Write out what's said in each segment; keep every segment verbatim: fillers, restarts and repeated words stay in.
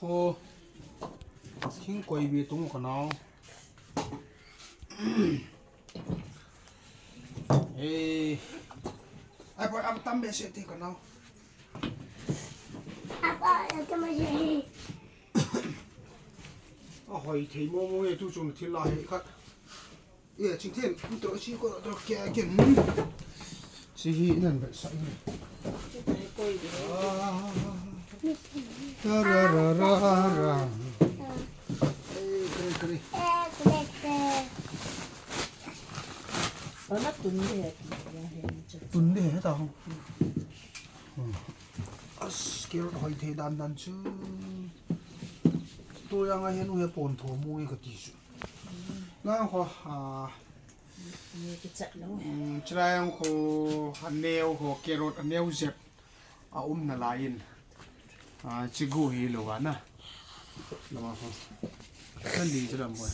Kho. Thingkoi be tung ka nao. Eh. Ai, boy, ab tam be se te ka nao. Apa, ya te ma je. A hoi thei mo mo e tu chung thil la he khat. Ye, Chingthen, in to si ko to ke ke. Si hi nan be sa ni. Ah. Ta ra ra ra ra. Eh, kare, kare. Wala tun de hai. Tun de hai ta ho. Hmm. As, carrot hoi thei dan dan chu. Tu yang a hin u he pon tho mu nge ka ti chu. Nang kho, ah, Ni kichat lo. Mm, chulai ang kho, aneo kho, carrot, aneo jep. A um nalai in. Ah, chigu hi lo va na. Lo ma kho. Kan di chu lam boy.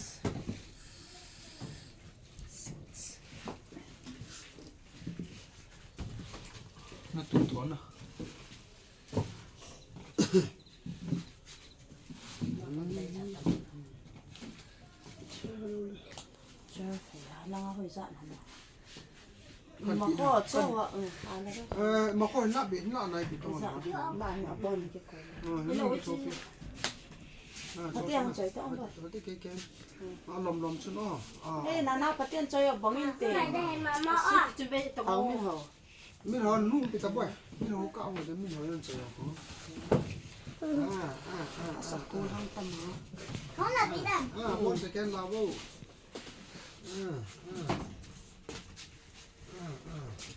Na tu tho na. Makho, cho wa, eh, ala ka. Eh, makho na be, na nai pi to na. Za, na, na, bon ke ko. Eh, ni ke to pi. Ah, Patien choi to, ba. Patien ke ke. Ah, lom lom chu no. Ah. Eh, na, na, Patien choi, bong in te. Mama, ah. Chu be to. Au mi ho. Min ho nu pi ta boy. Min ho ka ho de min ho yan che ho. Ah, ah, ah, ah. Sa ko hang tam ho. Ho na pi da. Ah, bon te ken la bo. Ah, ah. Ah, ah. Six.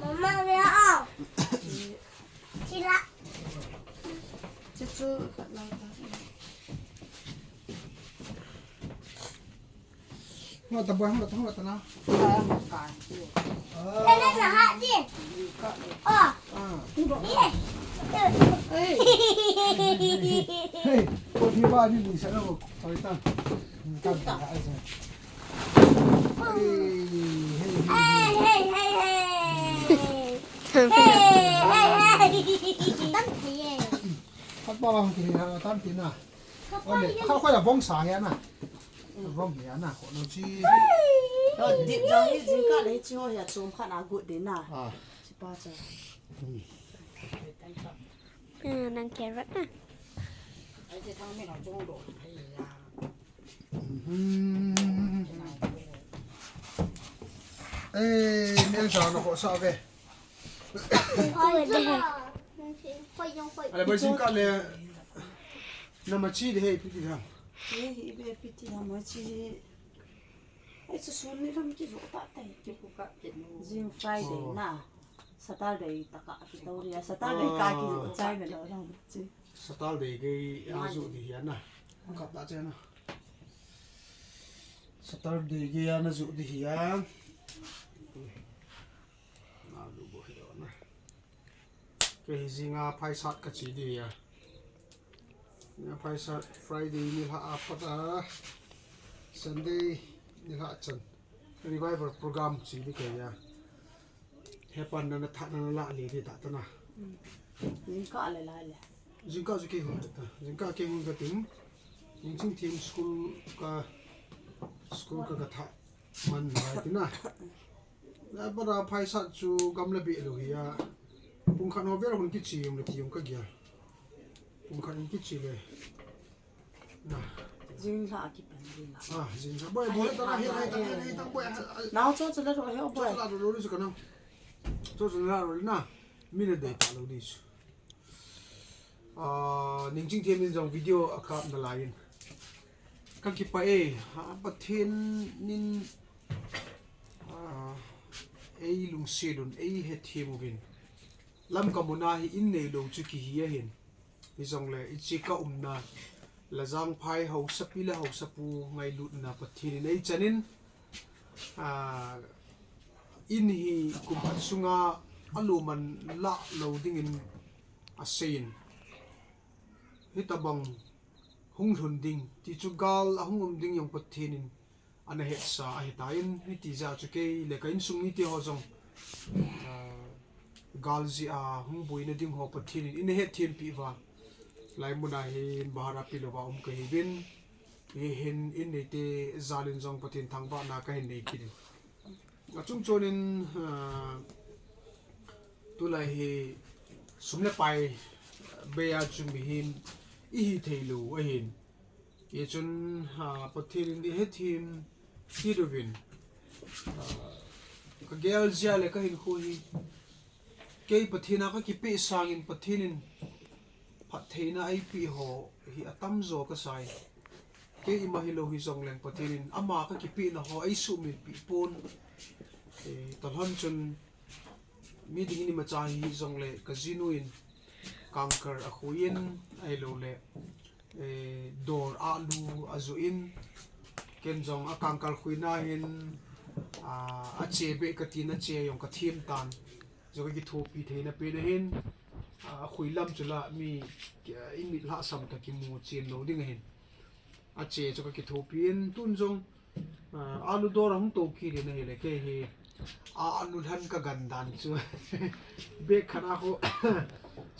Mama, where are? Sila. Chuchu, Hung ta boy, hung ta, hung ta na. Lele na ha di. Oh. Ah. Ye. Hey. Hey, ko thi ba ni ni sa na ko. Sorry ta. Ka ba ai sa. Hey, hey, hey, hey. Hey, hey, hey, hey. Hey, hey, hey. Tam thi ye. Khat pa lang thi ha tam thi na. Ole, kha kha ya vong sa he na. Vong he na, ko no chi. To dip jang hi jingkah le chi ho he chom khat na good de na. Ah. Chi pa cha. Hmm. Hmm, nang carrot na. Ai, che thang me na chong do. Ai ya. Mhm. Eh, me sa na ko sa ve. Hoi, hoi, hoi. Ale, boy, jingkah le. Na ma chi de he, piti ham. He, he, be piti ham, ma chi. Ai, chu sun ni lam ki zo ta tai. Ki ku ka ki no. Jing Friday na. Saturday ta ka ki to ria. Saturday ka ki zo chai me lo lam chi. Saturday gei a zu di hia na. Ka ta che na. Saturday gei a na zu di hia. Na lu bo hia na. Kei hi jinga phaisat ka chi di a. Jinga phaisat Friday nilhah a pat a Sunday nilhah chan revival program chi di kei a. Hepan na na tha na na la li di ta ta na. Jingkah le lai le. Jingkah chu kei hung ta. Jingkah kei hung ka tin. Ningchingthem school ka, school ka ka tha man lai ti na. La bara phaisat chu gamla be lo hi a. Pung khat no vel hun kichi um le ti um ka gia. Pung khat in kichi le. Na. Jing la ki pan jing la. Ah, jing la. Boy, boy, ta na he, he, ta, he, he, ta, boy. Nao cho cho la ro he, boy. Cho cho la ro ro su ka na. Cho cho la ro na. Mi na dei ta lo di su. Ah, Ningchingthem in jong video a kap na lai in. Ka kipah e, ha, Pathen in, ah, ei lungset un, ei hethem uvin. Lamka mun a hi in nei lo chu kihi ahin. Hijongle, hiche ka umna, Lajangphai haosapi le haosapu ngailutna Pathen in ei chan in, ah, in hi kum khat sunga a luman lah lo dingin asei in. Hitabang hung lhun ding, ti chu gal a hung um ding jong Pathen in ana hetsa ahitan, hiti jeh chun kei le ka insung mite ho jong, ah, gal jeh a hung boina ding ho Pathen in eina hetthempi uva, lai muna hin bhara pelouva um kahiuvin, hiche hin in neite jal in jong Pathen thangvahna kahin nei kit in. Achung chon in, ah, tulai hi sum le pai bei a chu mihem ihi theilou ahin. Hichun, ah, Pathen in eihetthempi uvin, ah, ka gel jeh le ka hinkho hi kei Pathen a ka kipeh sangin Pathen in phattheina eipeh ho hi atamjo ka sai. Kei ima hilou hijongleng Pathen in ama ka kipehna ho eisumil peh pon. Eh, talhon chun mi dingin imacha hijongle ka jinu in kangkal akhui in ahilouleh, eh, dor alu ajoh in, ken jong akangkal khuina hin, ah, ache beh katin ache jong kathem tan. Jong ka kithopi theina pen ahin, ah, akhui lam chu la mi, eh, in mit lhasam tah kimu chen lou ding ahin. Ache chu ka kithopi in tun jong, ah, alu dor ahung to kit in ahile kei hi, ah, alu lhan ka gan dan chu. Bag khat a khu,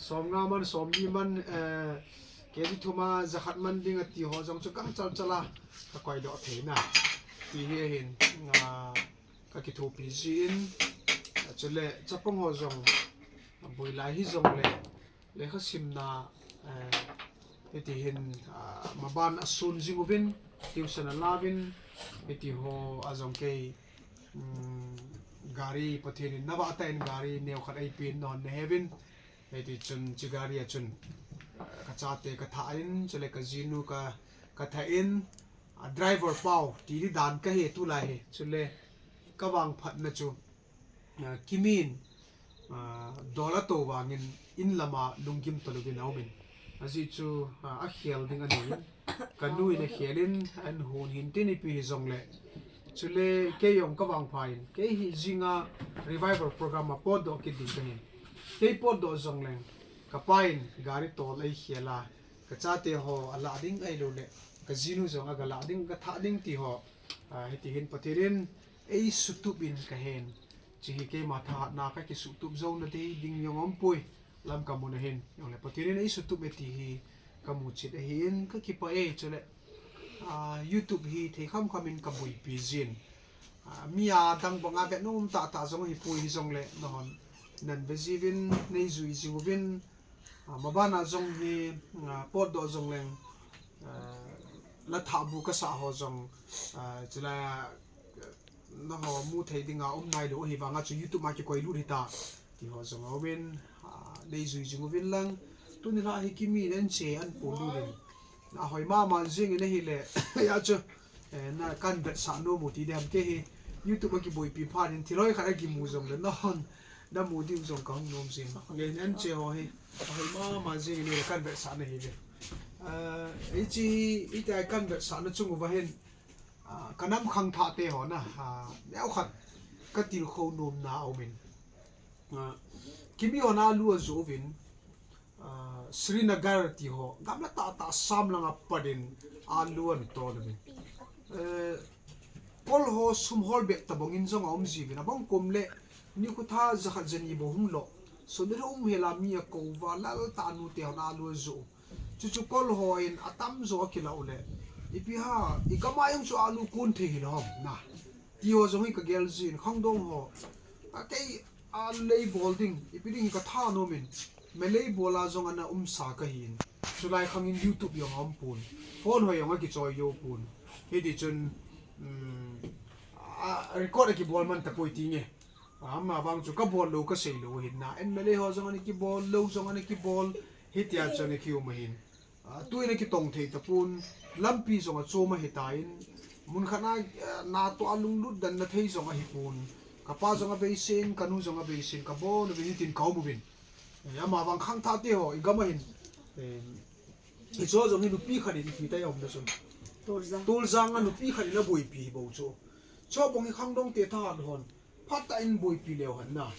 somnga man, somni man, eh, kg thum a, jakhat man ding ati ho jong chu kang chal chal a, ka koi doh theina. Ti hi ahin, ah, ka kithopi jin, chule chapang ho jong, boi lai hijongle, lekha simna, eh, hiti hin, ah, maban asun jing uvin, tuition alauvin, hiti ho a jong kei, um, gari Pathen in navah tah in gari neo khat eipen nahon naheuvin, hiti chun hiche gari a chun, ah, ka chate ka thah in, chule ka jinu ka, ka thah in, ah, driver pau ti di dan kahi tulai hi, chule ka vangphatna chu, ah, Kimin, ah, dol ato vangin in lama lunggim talouvin aumin. Ajeh chu, ah, akhel ding aneiyin. Ka nu in akhel in, an hon hin tin ipi hijongle. Chule kei jong ka vangpha in. Kei hi jinga revival program a potdoh kit ding kahin. Kei potdoh jongleng. Ka pa in gari tol eikhel a. Ka chate ho alah ding ahilouleh. Ka jinu jong aga lah ding, ka thah ding ti ho. Ah, hiti hin Pathen in eisutup in kahen. Hiche hi keima thahatna ka kisutup jouna dei ding jong aumpoi. Lamkai muna hin. Jongle Pathen in eisutup e ti hi kamu chet ahin ka kipah e chule. Ah, YouTube hi thei kham kham in ka boipi jin. Ah, mi adang banga vet nom tah tah jong ahipoi hijongle nahon. Nan ve jiuvin, nei jui jiuvin. Ah, mabana jong hi, ah, potdoh jongleng. Ah, la thah bu ka sah ho jong. Ah, chulai a, Nangho mu thei dinga um nailou ahi vanga chu YouTube ma kikoi lut hita. Ti ho jong auvin, ah, nei jui jing uvin lang. Tuni la hi Kimin an che an pon lut in. Na hoi mama jing in ahile. Ya chu. Eh, na kan vetsah nom u ti ding ham kei hi. YouTube a kiboipi phat in thil hoi khat a kimu jongle. Nahon. Na mu diu jong kahung nom jing. Nge an che ho hi. Hoi mama jing in ahile kan vetsah na hi ve. Ah, hiche hi, hitia kan vetsahna chung uva hin. Ah, ka nam khangthah te ho na, ah, neokhat ka tilkhou nomna aumin. Ah, Kimi hon alu ajoh uvin, ah, Srinagar ti ho, gamla tah tah Assam langa pat in alu ahin tol uvin. Eh, kol ho sum hol bep tabang in jong aum jiuvin, abang kom le nikho tha jakhat jani bou hung lo. Sum le um hela mi akou uva, lal tah nu te hon alu ajoh u. Chuchu kol hon atamjo akilah u le. Ipi ham, i gam a jong chu alu kon thei hilou ham, na. Ti ho jong hi ka gel jin, khangdong ho. A kei a lei bol ding, ipi ding ka thanom in. Me lei bol a jong ana umsa kahin. Chulai khang in YouTube jong aum pon. Phone ho jong akichoi jou pon. Hiti chun, um, a record akibol man tapoi ti nge. Ama vang chu ka bol lou ka sei lou ahin na. An me lei ho jong ana kibol, lou jong ana kibol. Hitia chu ana kium ahin. Ah, tuin akitong thei tapon, lampi jong achom ahitan, mun khat na, ah, natoh a lunglut dan na thei jong ahipon. Ka pa jong abeisin, ka nu jong abeisin, ka bol uvin hitin ka um uvin. Eh, ama vang khangthah te ho, i gam a hin. Eh, hicho jong hi nupi khat in ipi ti aum na chun. Tuljang. Tuljang a nupi khat in aboipi hi bou chu. Chobang hi khangdong te thahat hon. Phatah in boipi leu hen na.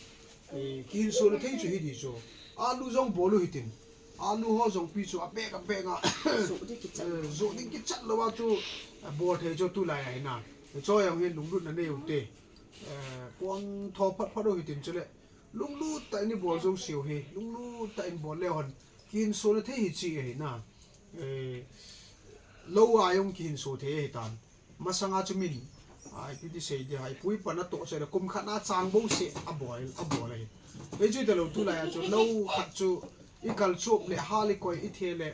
Eh, kihinso na thei chu hiti chu. Alu jong bol u hitin. Alu ho jong pi chu apek apek a. Joh ding kichat. Eh, joh ding kichat lou a chu, eh, bol thei chu tulai ahi na. Hiche jong hi lunglutna nei u te. Eh, kuang tho phat phat u hitin chule. Lunglut tah in ibol jouseu hi. Lunglut tah in bol leu hen. Kihinsona thei hi chi ahi na. Eh, lou a jong kihinso thei ahi tan. Masanga chu min. Ai, ipi ti sei di hai. Pui pan a toh sei le kum khat na chang bou se abol, abol ahi. Ei chu te lou tulai a chu lou khat chu i kal chup le hal i koi i the le.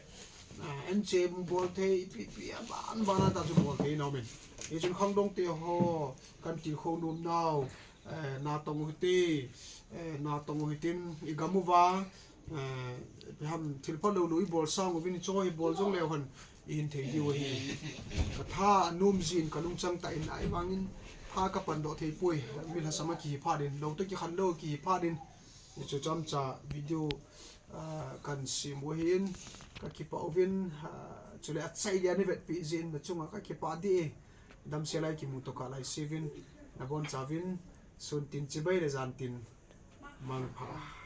Ah, an che bol thei, ipi, ipi, a ban, ban a ta chu bol thei na min. Ei chun khangdong te ho, kan ti khou num nau. Eh, natong u hiti, eh, natong u hitin, i gam uva, eh, ipi ham thil phalou lou i bol sang uvin, hiche hi bol jong leu hen, i hin thei diu ahi. Ka tha a num jin ka lungchang tah in ahivangin, tha ka pan doh thei poi, mi lhasam a kihi phat in, lou toh kikhen lou kihi phat in, hichu chomcha video, ah, kan sem u ahin, ka kipah uvin, ah, chule achai dia nei vetpi jin, na chunga ka kipah di e. Damsel a i kimu toh kah lai siuvin, na boncha uvin, sun tin chibai le jan tin mangpha.